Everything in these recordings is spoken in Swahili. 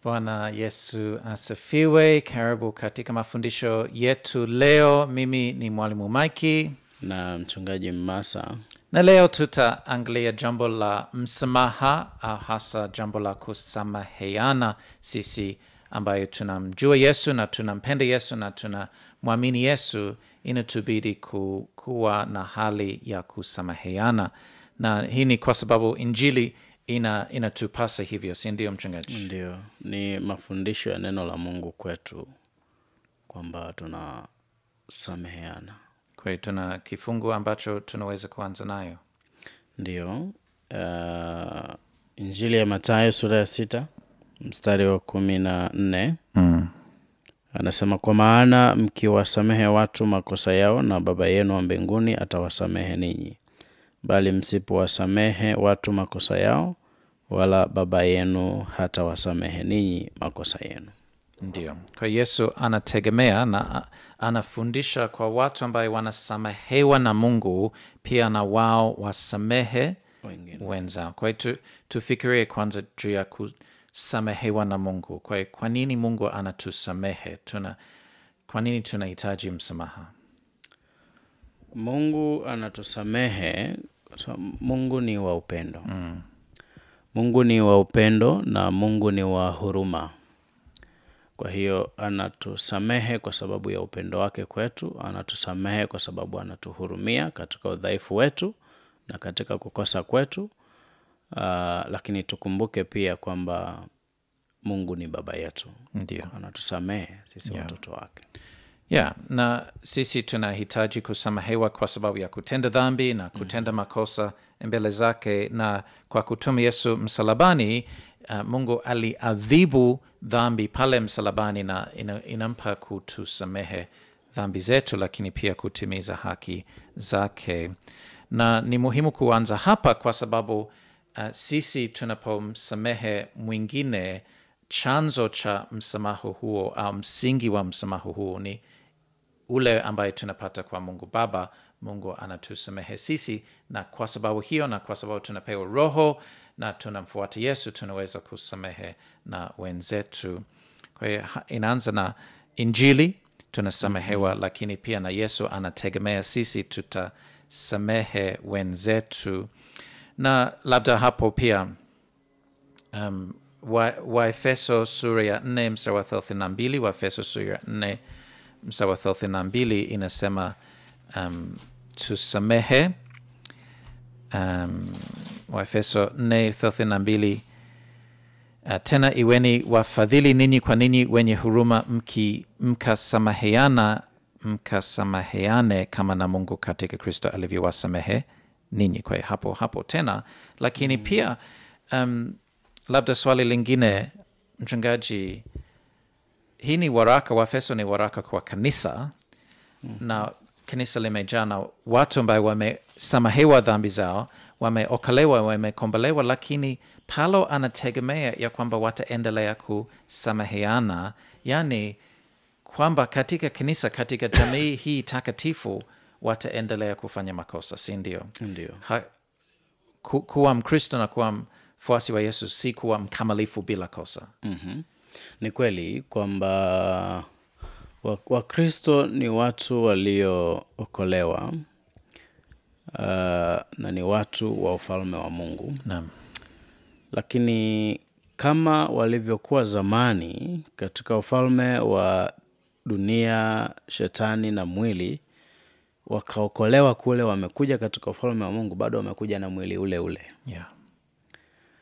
Bwana Yesu asifiwe. Karibu katika mafundisho yetu leo. Mimi ni Mwalimu Mike na Mchungaji Mmasa, na leo tutaangalia jambo la msamaha, hasa jambo la kusameheana. Sisi ambayo tunamjua Yesu na tunampenda Yesu na tunamwamini Yesu, inatubidi kuwa na hali ya kusameheana, na hii ni kwa sababu Injili inatupasa hivyo, si ndio mchungaji? Ndio, ni mafundisho ya neno la Mungu kwetu kwamba tunasameheana. Kwa hiyo tuna kifungu ambacho tunaweza kuanza nayo. Ndio, Injili ya Mathayo sura ya 6 mstari wa 14. Anasema, kwa maana mkiwasamehe watu makosa yao, na Baba yenu wa mbinguni atawasamehe ninyi. Bali msipowasamehe watu makosa yao, wala Baba yenu hatawasamehe ninyi makosa yenu. Ndio. Kwa Yesu anategemea na anafundisha kwa watu ambao wanasamehewa na Mungu, pia na wao wasamehe wenzao. Kwa hiyo tufikirie kwanza juu ya kusamehewa na Mungu. Kwa hiyo kwa nini Mungu anatusamehe? Kwa nini tunahitaji msamaha? Mungu anatusamehe. So, Mungu ni wa upendo. Mungu ni wa upendo na Mungu ni wa huruma. Kwa hiyo anatusamehe kwa sababu ya upendo wake kwetu, anatusamehe kwa sababu anatuhurumia katika udhaifu wetu na katika kukosa kwetu. Lakini tukumbuke pia kwamba Mungu ni Baba yetu. Ndio. Anatusamehe sisi watoto wake. Na sisi tunahitaji kusamehewa kwa sababu ya kutenda dhambi na kutenda makosa mbele zake, na kwa kutuma Yesu msalabani, Mungu aliadhibu dhambi pale msalabani na inampa kutusamehe dhambi zetu, lakini pia kutimiza haki zake. Na ni muhimu kuanza hapa kwa sababu sisi tunapomsamehe mwingine, chanzo cha msamaha huo au msingi wa msamaha huo ni ule ambaye tunapata kwa Mungu Baba. Mungu anatusamehe sisi, na kwa sababu hiyo na kwa sababu tunapewa Roho na tunamfuata Yesu, tunaweza kusamehe na wenzetu. Kwa hiyo inaanza na Injili, tunasamehewa, lakini pia na Yesu anategemea sisi tutasamehe wenzetu. Na labda hapo pia Waefeso sura ya 4 mstari wa 32, Waefeso sura ya 4 mstari wa 32 inasema tusamehe. Waefeso 4:32, tena iweni wafadhili ninyi kwa ninyi, wenye huruma, mkasameheane kama na Mungu katika Kristo alivyowasamehe ninyi. Kwa hapo tena, lakini pia labda swali lingine mchungaji, hii ni waraka, Waefeso ni waraka kwa kanisa, na kanisa limejaa na watu ambao wamesamehewa dhambi zao, wameokolewa, wamekombolewa, lakini Paulo anategemea ya kwamba wataendelea kusameheana, yani kwamba katika kanisa, katika jamii hii takatifu wataendelea kufanya makosa, si ndio? Ndio. Kuwa Mkristo na kuwa mfuasi wa Yesu si kuwa mkamilifu bila kosa. Ni kweli kwamba Wakristo ni watu waliookolewa, na ni watu wa ufalme wa Mungu. Naam. Lakini kama walivyokuwa zamani katika ufalme wa dunia, shetani na mwili, wakaokolewa kule, wamekuja katika ufalme wa Mungu, bado wamekuja na mwili ule ule.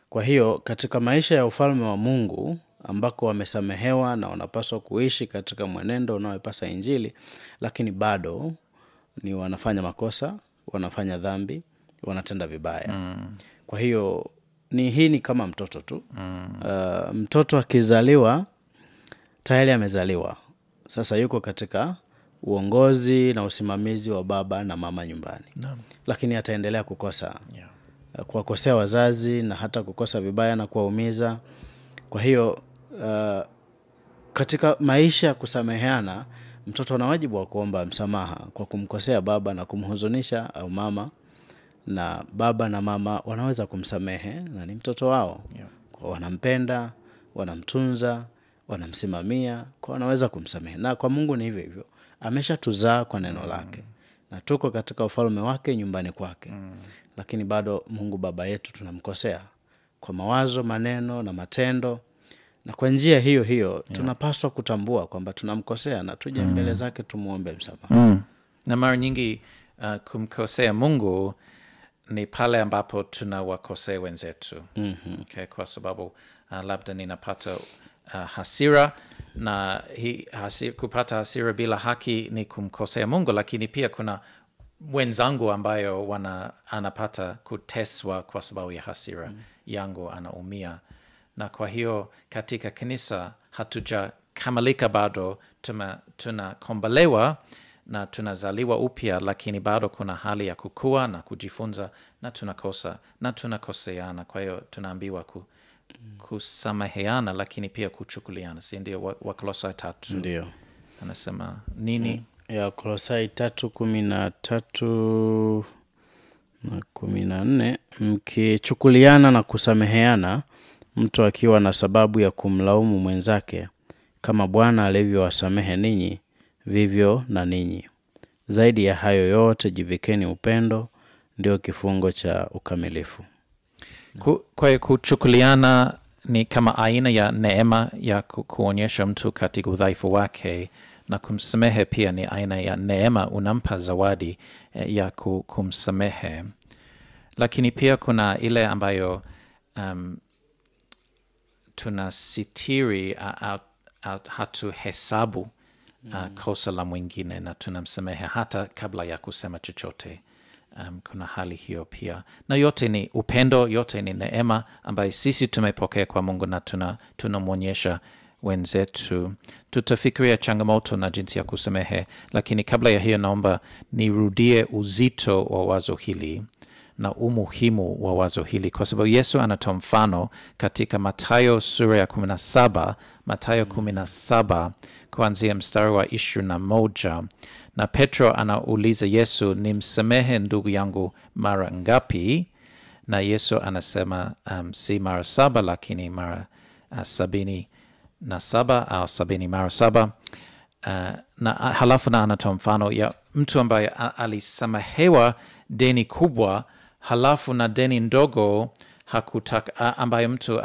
Kwa hiyo katika maisha ya ufalme wa Mungu ambako wamesamehewa na wanapaswa kuishi katika mwenendo unaoipasa Injili, lakini bado ni wanafanya makosa, wanafanya dhambi, wanatenda vibaya. Kwa hiyo hii ni kama mtoto tu. Mtoto akizaliwa tayari amezaliwa. Sasa yuko katika uongozi na usimamizi wa baba na mama nyumbani. Lakini ataendelea kukosa. Kuwakosea wazazi na hata kukosa vibaya na kuwaumiza. Kwa hiyo katika maisha kusameheana, mtoto ana wajibu wa kuomba msamaha kwa kumkosea baba na kumhuzunisha au mama, na baba na mama wanaweza kumsamehe na ni mtoto wao. Kwa wanampenda wanamtunza, wanamsimamia, kwa wanaweza kumsamehe. Na kwa Mungu ni hivyo hivyo, ameshatuzaa kwa neno lake na tuko katika ufalme wake, nyumbani kwake. Lakini bado Mungu Baba yetu tunamkosea kwa mawazo, maneno na matendo. Na kwa njia hiyo hiyo tunapaswa kutambua kwamba tunamkosea na tuje mbele zake tumuombe msamaha. Na mara nyingi kumkosea Mungu ni pale ambapo tunawakosea wenzetu. Okay, kwa sababu labda ninapata hasira, na kupata hasira bila haki ni kumkosea Mungu, lakini pia kuna wenzangu ambayo anapata kuteswa kwa sababu ya hasira yangu, anaumia. Na kwa hiyo katika kanisa hatujakamilika bado, tunakombolewa na tunazaliwa upya, lakini bado kuna hali ya kukua na kujifunza, na tunakosa na tunakoseana. Kwa hiyo tunaambiwa kusameheana, lakini pia kuchukuliana, si ndio? Wakolosai 3 ndio anasema nini? Ya Kolosai 3:13 na 14, mkichukuliana na kusameheana, mtu akiwa na sababu ya kumlaumu mwenzake, kama Bwana alivyowasamehe ninyi, vivyo na ninyi. Zaidi ya hayo yote jivikeni upendo, ndio kifungo cha ukamilifu. Kwa hiyo kuchukuliana ni kama aina ya neema ya kuonyesha mtu katika udhaifu wake, na kumsamehe pia ni aina ya neema, unampa zawadi ya kumsamehe. Lakini pia kuna ile ambayo tunasitiri, hatuhesabu kosa la mwingine na tunamsamehe hata kabla ya kusema chochote. Kuna hali hiyo pia, na yote ni upendo, yote ni neema ambayo sisi tumepokea kwa Mungu na tunamwonyesha wenzetu. Tutafikiria changamoto na jinsi ya kusamehe, lakini kabla ya hiyo naomba nirudie uzito wa wazo hili na umuhimu wa wazo hili, kwa sababu Yesu anatoa mfano katika Mathayo sura ya 17, Mathayo 17 kuanzia mstari wa 21. Na Petro anauliza Yesu, nimsamehe ndugu yangu mara ngapi? Na Yesu anasema si mara 7, lakini mara 77 au 70 mara 7. Na halafu na anatoa mfano ya mtu ambaye alisamehewa deni kubwa, halafu na deni ndogo hakutaka, ambaye mtu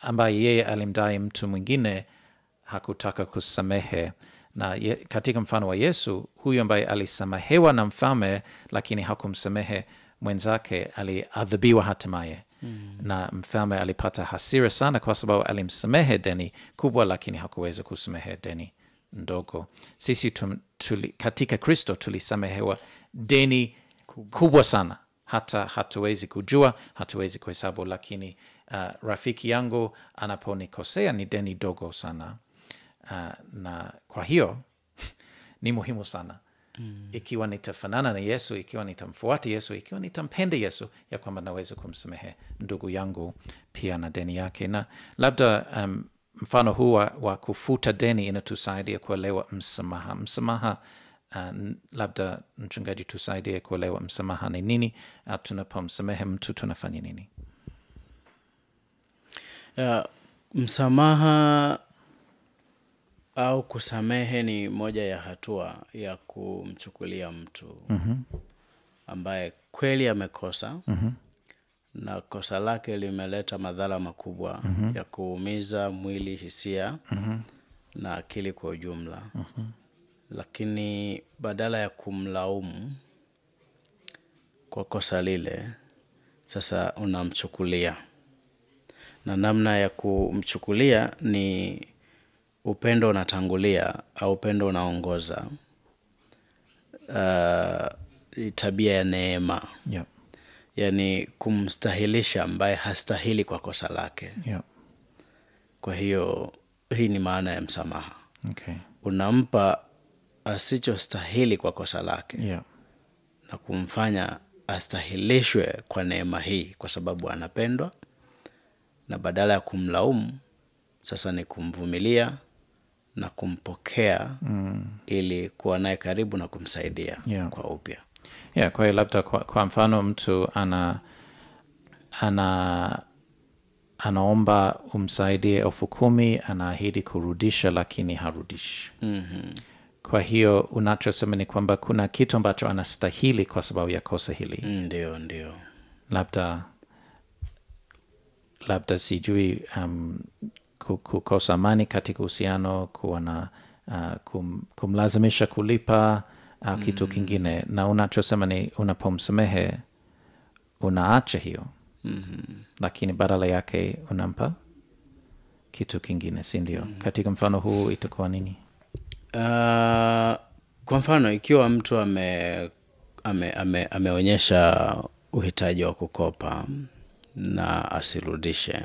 ambaye yeye alimdai mtu mwingine hakutaka kusamehe. Na katika mfano wa Yesu, huyu ambaye alisamehewa na mfalme lakini hakumsamehe mwenzake aliadhibiwa hatimaye. Na mfalme alipata hasira sana kwa sababu alimsamehe deni kubwa lakini hakuweza kusamehe deni ndogo. Sisi katika Kristo tulisamehewa deni kubwa sana, hata hatuwezi kujua, hatuwezi kuhesabu, lakini rafiki yangu anaponikosea ni deni dogo sana. Na kwa hiyo ni muhimu sana. Ikiwa nitafanana na Yesu, ikiwa nitamfuata Yesu, ikiwa nitampenda Yesu, ya kwamba naweza kumsamehe ndugu yangu pia na deni yake. Na labda mfano huu wa kufuta deni inatusaidia kuelewa msamaha. Msamaha, labda mchungaji tusaidie kuelewa msamaha ni nini, tunapomsamehe mtu tunafanya nini? Msamaha au kusamehe ni moja ya hatua ya kumchukulia mtu ambaye kweli amekosa, na kosa lake limeleta madhara makubwa ya kuumiza mwili, hisia na akili kwa ujumla. Lakini badala ya kumlaumu kwa kosa lile, sasa unamchukulia. Na namna ya kumchukulia ni upendo unatangulia au upendo unaongoza, tabia ya neema. Yani kumstahilisha ambaye hastahili kwa kosa lake. Kwa hiyo hii ni maana ya msamaha. Unampa asichostahili kwa kosa lake. Na kumfanya astahilishwe kwa neema hii kwa sababu anapendwa. Na badala ya kumlaumu, sasa ni kumvumilia na kumpokea ili kuwa naye karibu na kumsaidia kwa upya. Kwa hiyo labda kwa mfano mtu anaomba umsaidie 10,000, anaahidi kurudisha lakini harudishi. Kwa hiyo unachosema ni kwamba kuna kitu ambacho anastahili kwa sababu ya kosa hili. Ndio, ndio. Labda sijui, kukosa amani katika uhusiano, kuwa na kumlazimisha kulipa au kitu kingine. Na unachosema ni unapomsamehe unaacha hiyo. Lakini badala yake unampa kitu kingine, si ndio? Katika mfano huu itakuwa nini? Kwa mfano, ikiwa mtu ameonyesha uhitaji wa kukopa na asirudishe,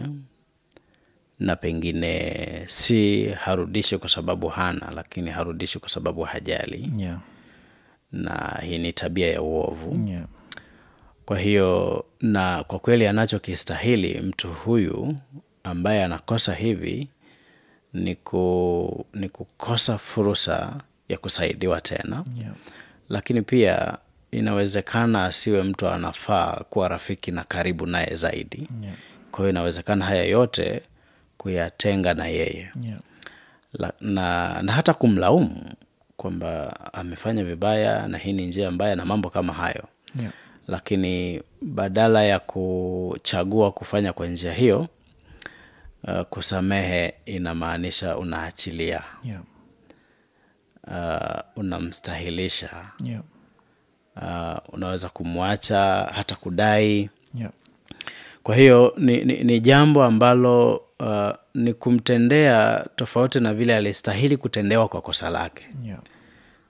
na pengine si harudishe kwa sababu hana, lakini harudishe kwa sababu hajali. Na hii ni tabia ya uovu. Kwa hiyo, na kwa kweli anachokistahili mtu huyu ambaye anakosa hivi ni kukosa fursa ya kusaidiwa tena. Lakini pia inawezekana asiwe mtu anafaa kuwa rafiki na karibu naye zaidi. Kwa hiyo inawezekana haya yote kuyatenga na yeye. Na hata kumlaumu kwamba amefanya vibaya na hii ni njia mbaya na mambo kama hayo. Lakini badala ya kuchagua kufanya kwa njia hiyo, kusamehe inamaanisha unaachilia. Unamstahilisha. Unaweza kumwacha hata kudai. Kwa hiyo ni jambo ambalo ni kumtendea tofauti na vile alistahili kutendewa kwa kosa lake.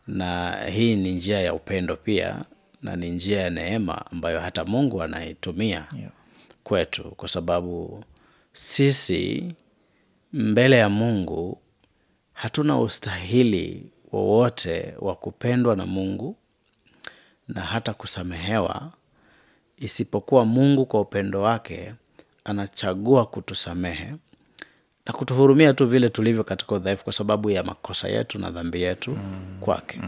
Na hii ni njia ya upendo pia, na ni njia ya neema ambayo hata Mungu anaitumia kwetu, kwa sababu sisi mbele ya Mungu hatuna ustahili wowote wa kupendwa na Mungu na hata kusamehewa, isipokuwa Mungu kwa upendo wake anachagua kutusamehe na kutuhurumia tu vile tulivyo katika udhaifu, kwa sababu ya makosa yetu na dhambi yetu kwake.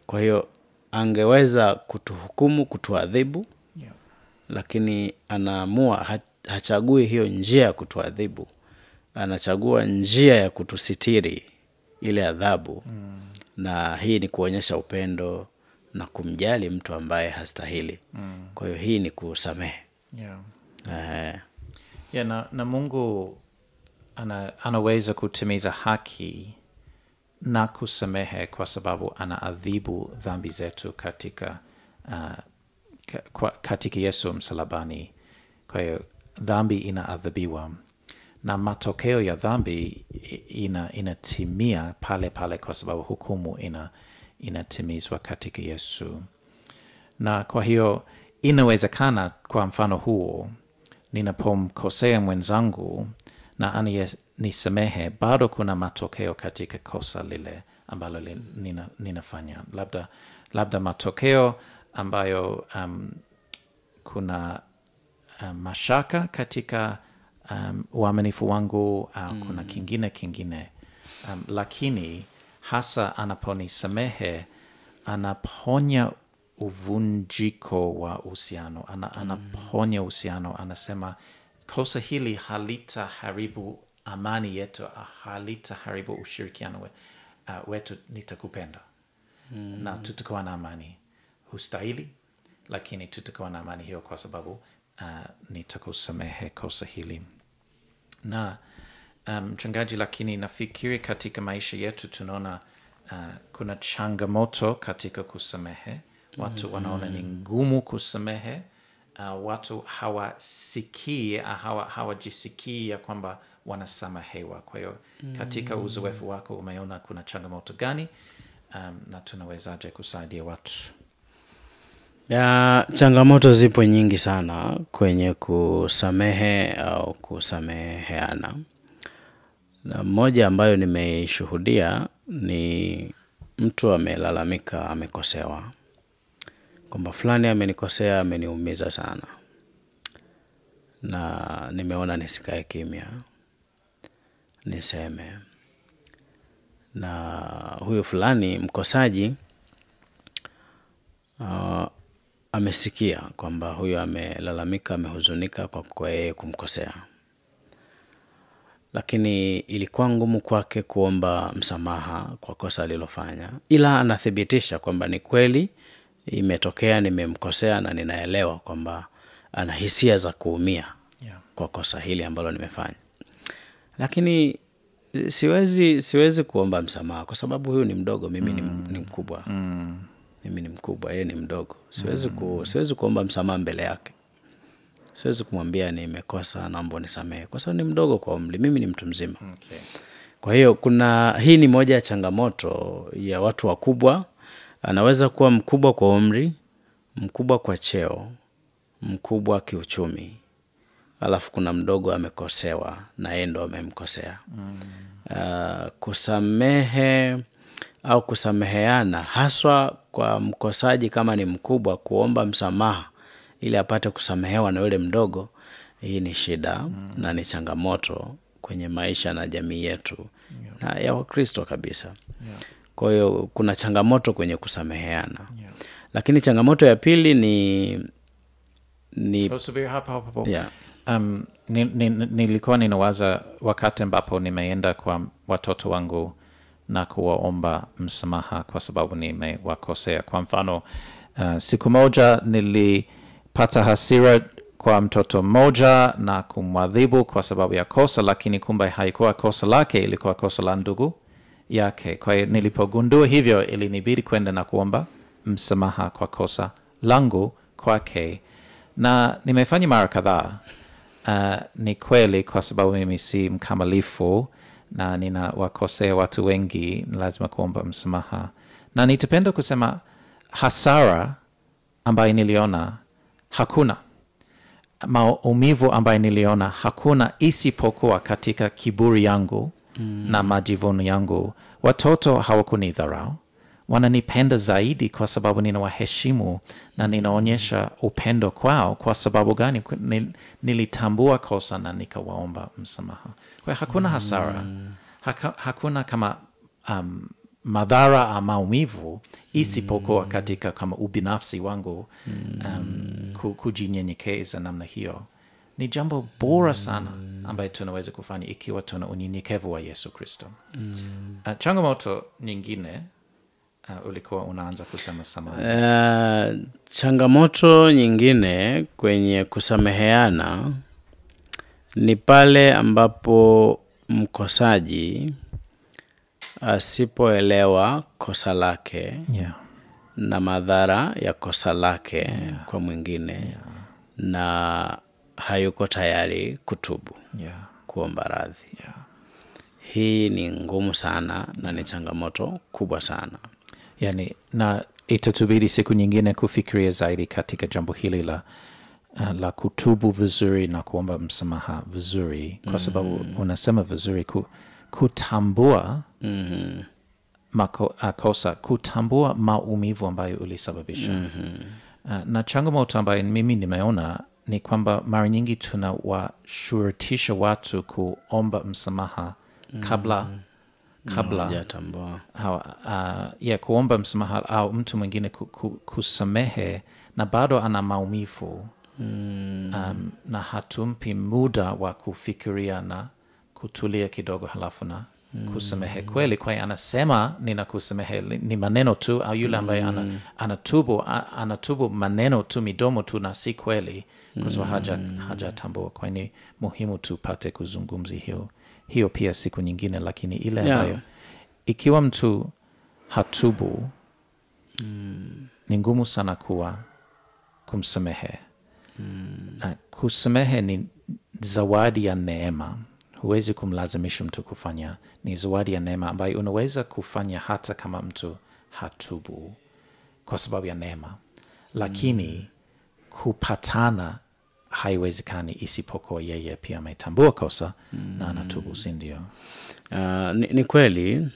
Kwa hiyo angeweza kutuhukumu, kutuadhibu, lakini anaamua, hachagui hiyo njia ya kutuadhibu, anachagua njia ya kutusitiri ile adhabu. Na hii ni kuonyesha upendo na kumjali mtu ambaye hastahili. Kwa hiyo hii ni kusamehe. Na Mungu anaweza kutimiza haki na kusamehe kwa sababu anaadhibu dhambi zetu katika Yesu msalabani. Kwa hiyo dhambi inaadhibiwa na matokeo ya dhambi inatimia pale pale, kwa sababu hukumu inatimizwa katika Yesu. Na kwa hiyo inawezekana, kwa mfano huo, ninapomkosea mwenzangu na anisamehe, bado kuna matokeo katika kosa lile ambalo ninafanya. Labda matokeo ambayo kuna mashaka katika uaminifu wangu, kuna kingine. Lakini hasa anaponisamehe, anaponya uvunjiko wa uhusiano, anaponya uhusiano, anasema kosa hili halitaharibu amani yetu, halitaharibu ushirikiano wetu, nitakupenda. Na tutakuwa na amani. Hustahili, lakini tutakuwa na amani hiyo kwa sababu nitakusamehe kosa hili. Na mchungaji, lakini nafikiri katika maisha yetu tunaona kuna changamoto katika kusamehe. Watu wanaona ni ngumu kusamehe. Watu hawasikii, hawajisikii ya kwamba wanasamehewa. Kwa hiyo katika uzoefu wako umeona kuna changamoto gani, na tunawezaje kusaidia watu? Ya, changamoto zipo nyingi sana kwenye kusamehe au kusameheana. Na moja ambayo nimeishuhudia ni mtu amelalamika amekosewa, kwamba fulani amenikosea, ameniumiza sana, na nimeona nisikae kimya, niseme. Na huyo fulani mkosaji amesikia kwamba huyo amelalamika, amehuzunika kwa yeye kumkosea. Lakini ilikuwa ngumu kwake kuomba msamaha kwa kosa alilofanya, ila anathibitisha kwamba ni kweli imetokea, nimemkosea na ninaelewa kwamba ana hisia za kuumia kwa kosa hili ambalo nimefanya. Lakini siwezi kuomba msamaha kwa sababu huyu ni mdogo, mimi ni mkubwa. Mimi ni mkubwa, yeye ni mdogo. Siwezi kuomba msamaha mbele yake. Siwezi kumwambia nimekosa, naomba unisamehe, kwa sababu ni mdogo kwa umri, mimi ni mtu mzima. Okay. Kwa hiyo hii ni moja ya changamoto ya watu wakubwa. Anaweza kuwa mkubwa kwa umri, mkubwa kwa cheo, mkubwa kiuchumi, alafu kuna mdogo amekosewa na yeye ndo amemkosea. Kusamehe au kusameheana, haswa kwa mkosaji kama ni mkubwa, kuomba msamaha ili apate kusamehewa na yule mdogo, hii ni shida na ni changamoto kwenye maisha na jamii yetu na ya Wakristo kabisa. Kwa hiyo kuna changamoto kwenye kusameheana. Lakini changamoto ya pili ni subiri hapo. Nilikuwa ninawaza wakati ambapo nimeenda kwa watoto wangu na kuwaomba msamaha kwa sababu nimewakosea. Kwa mfano, siku moja nilipata hasira kwa mtoto mmoja na kumwadhibu kwa sababu ya kosa, lakini kumbe haikuwa kosa lake, ilikuwa kosa la ndugu yake. Kwa hiyo nilipogundua hivyo, ilinibidi kwenda na kuomba msamaha kwa kosa langu kwake. Na nimefanya mara kadhaa. Ni kweli kwa sababu mimi si mkamilifu na ninawakosea watu wengi, lazima kuomba msamaha. Na nitapenda kusema hasara ambayo niliona hakuna, maumivu ambayo niliona hakuna, isipokuwa katika kiburi yangu na majivuno yangu. Watoto hawakunidharau, wananipenda zaidi kwa sababu ninawaheshimu na ninaonyesha upendo kwao. Kwa sababu gani? Nilitambua kosa na nikawaomba msamaha. Kwa hakuna hasara, hakuna kama madhara au maumivu, isipokuwa katika kama ubinafsi wangu kujinyenyekeza namna hiyo. Ni jambo bora sana ambayo tunaweza kufanya ikiwa tuna unyenyekevu wa Yesu Kristo. Changamoto nyingine, ulikuwa unaanza kusema samahani. Changamoto nyingine kwenye kusameheana ni pale ambapo mkosaji asipoelewa kosa lake na madhara ya kosa lake kwa mwingine na hayuko tayari kutubu, kuomba radhi. Hii ni ngumu sana na ni changamoto kubwa sana. Yani, na itatubidi siku nyingine kufikiria zaidi katika jambo hili la kutubu vizuri na kuomba msamaha vizuri, kwa sababu unasema vizuri kutambua kosa, kutambua maumivu ambayo ulisababisha. Na changamoto ambayo mimi nimeona ni kwamba mara nyingi tunawashurutisha watu kuomba msamaha kabla kuomba msamaha au mtu mwingine kusamehe, na bado ana maumivu na hatumpi muda wa kufikiria na kutulia kidogo halafu na kusamehe kweli. Kwa hiyo anasema ninakusamehe ni maneno tu, au yule ambaye anatubu maneno tu, midomo tu, na si kweli, kwa sababu hajatambua. Kwa hiyo ni muhimu tupate kuzungumzia hiyo pia siku nyingine. Lakini ile ambayo ikiwa mtu hatubu, ni ngumu sana kumsamehe. Kusamehe ni zawadi ya neema. Huwezi kumlazimisha mtu kufanya. Ni zawadi ya neema ambayo unaweza kufanya hata kama mtu hatubu, kwa sababu ya neema. Lakini kupatana haiwezekani isipokuwa yeye pia ametambua kosa na anatubu, si ndio? Ni kweli.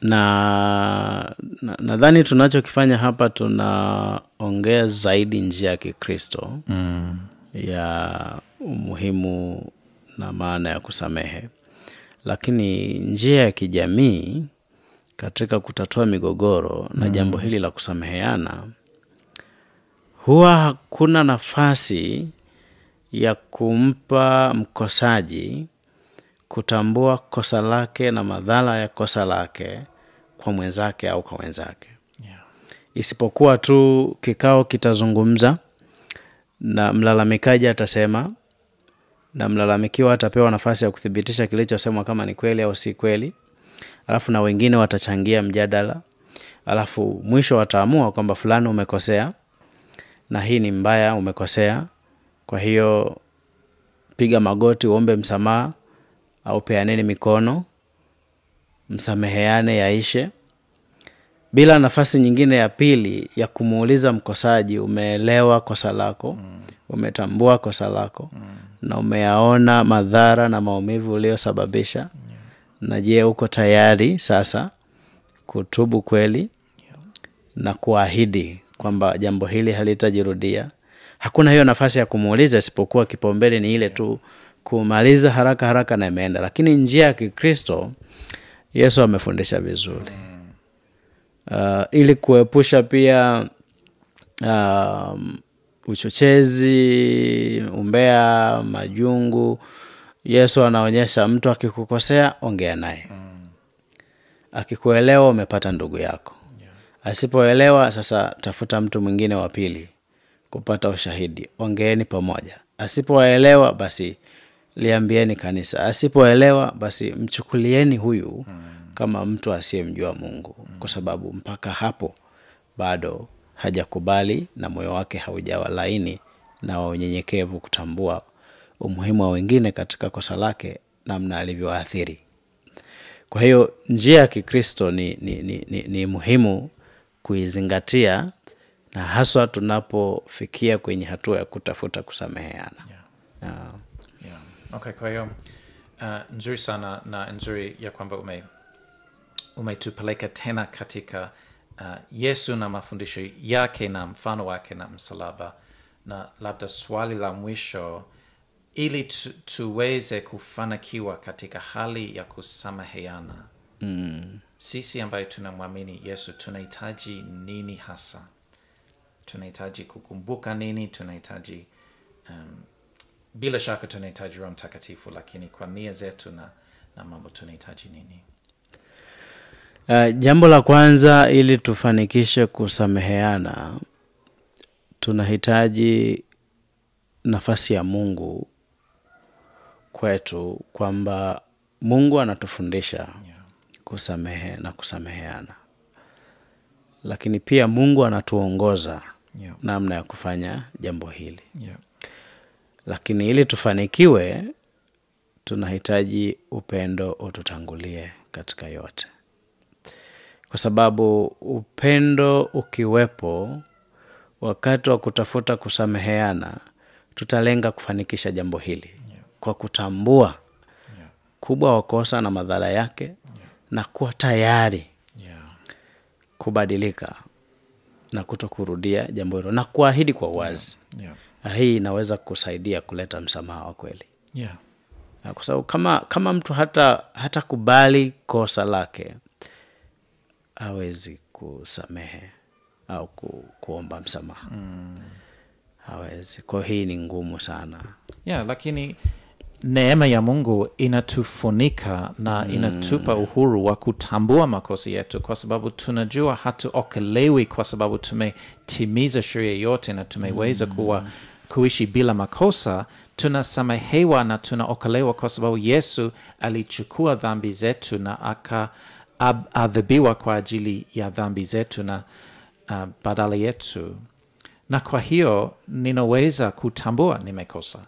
Na nadhani tunachokifanya hapa, tunaongea zaidi njia ya Kikristo ya umuhimu na maana ya kusamehe. Lakini njia ya kijamii katika kutatua migogoro na jambo hili la kusameheana, huwa hakuna nafasi ya kumpa mkosaji kutambua kosa lake na madhara ya kosa lake kwa mwenzake au kwa wenzake. Isipokuwa tu kikao kitazungumza na mlalamikaji atasema na mlalamikiwa atapewa nafasi ya kuthibitisha kilichosemwa kama ni kweli au si kweli. Alafu na wengine watachangia mjadala. Alafu mwisho wataamua kwamba fulani umekosea na hii ni mbaya, umekosea. Kwa hiyo piga magoti uombe msamaha au peaneni mikono, msameheane yaishe. Bila nafasi nyingine ya pili ya kumuuliza mkosaji, umeelewa kosa lako, umetambua kosa lako, na umeyaona madhara na maumivu uliyosababisha, na je uko tayari sasa kutubu kweli na kuahidi kwamba jambo hili halitajirudia. Hakuna hiyo nafasi ya kumuuliza, isipokuwa kipaumbele ni ile tu kumaliza haraka haraka na imeenda. Lakini njia ya Kikristo Yesu amefundisha vizuri. Ili kuepusha pia uchochezi, umbea, majungu, Yesu anaonyesha mtu akikukosea ongea naye. Akikuelewa umepata ndugu yako. Asipoelewa sasa tafuta mtu mwingine wa pili kupata ushahidi. Ongeeni pamoja. Asipoelewa basi liambieni kanisa. Asipoelewa basi mchukulieni huyu kama mtu asiyemjua Mungu, kwa sababu mpaka hapo bado hajakubali na moyo wake haujawa laini na wa unyenyekevu kutambua umuhimu wa wengine katika kosa lake, namna alivyoathiri. Kwa hiyo njia ya Kikristo ni muhimu kuizingatia, na haswa tunapofikia kwenye hatua ya kutafuta kusameheana. Okay, kwa hiyo nzuri sana na nzuri ya kwamba umetupeleka tena katika Yesu na mafundisho yake na mfano wake na msalaba. Na labda swali la mwisho, ili tuweze kufanikiwa katika hali ya kusameheana, sisi ambaye tunamwamini Yesu tunahitaji nini hasa? Tunahitaji kukumbuka nini? Tunahitaji bila shaka tunahitaji Roho Mtakatifu, lakini kwa nia zetu na mambo tunahitaji nini? Jambo la kwanza, ili tufanikishe kusameheana, tunahitaji nafasi ya Mungu kwetu, kwamba Mungu anatufundisha kusamehe na kusameheana. Lakini pia Mungu anatuongoza namna ya kufanya jambo hili. Lakini ili tufanikiwe, tunahitaji upendo ututangulie katika yote. Kwa sababu upendo ukiwepo, wakati wa kutafuta kusameheana, tutalenga kufanikisha jambo hili. Kwa kutambua kubwa wa kosa na madhara yake, na kuwa tayari kubadilika na kutokurudia jambo hilo, na kuahidi kwa uwazi. Hii inaweza kusaidia kuleta msamaha wa kweli. Kwa sababu kama mtu hata kubali kosa lake, hawezi kusamehe au kuomba msamaha. Hawezi. Kwa hii ni ngumu sana. Lakini neema ya Mungu inatufunika na inatupa uhuru wa kutambua makosa yetu, kwa sababu tunajua hatuokelewi kwa sababu tumetimiza sheria yote na tumeweza kuishi bila makosa. Tunasamehewa na tunaokolewa kwa sababu Yesu alichukua dhambi zetu na akaadhibiwa kwa ajili ya dhambi zetu na badala yetu. Na kwa hiyo ninaweza kutambua nimekosa.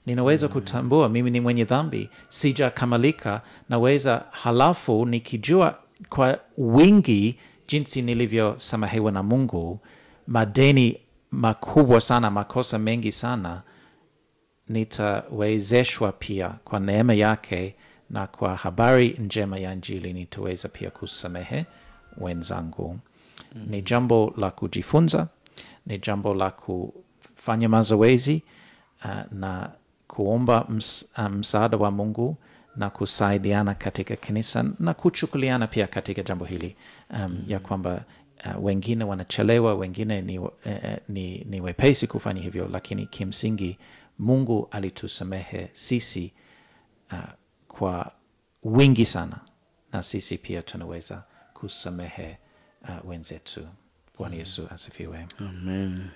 Ninaweza kutambua mimi ni mwenye dhambi, sijakamilika. Naweza halafu nikijua kwa wingi jinsi nilivyosamehewa na Mungu, madeni makubwa sana, makosa mengi sana, nitawezeshwa pia kwa neema yake na kwa habari njema ya Injili nitaweza pia kusamehe wenzangu. Ni jambo la kujifunza, ni jambo la kufanya mazoezi na kuomba msaada wa Mungu na kusaidiana katika kanisa na kuchukuliana pia katika jambo hili, ya kwamba wengine wanachelewa, wengine ni wepesi kufanya hivyo, lakini kimsingi Mungu alitusamehe sisi kwa wingi sana, na sisi pia tunaweza kusamehe wenzetu. Bwana Yesu asifiwe. Amen.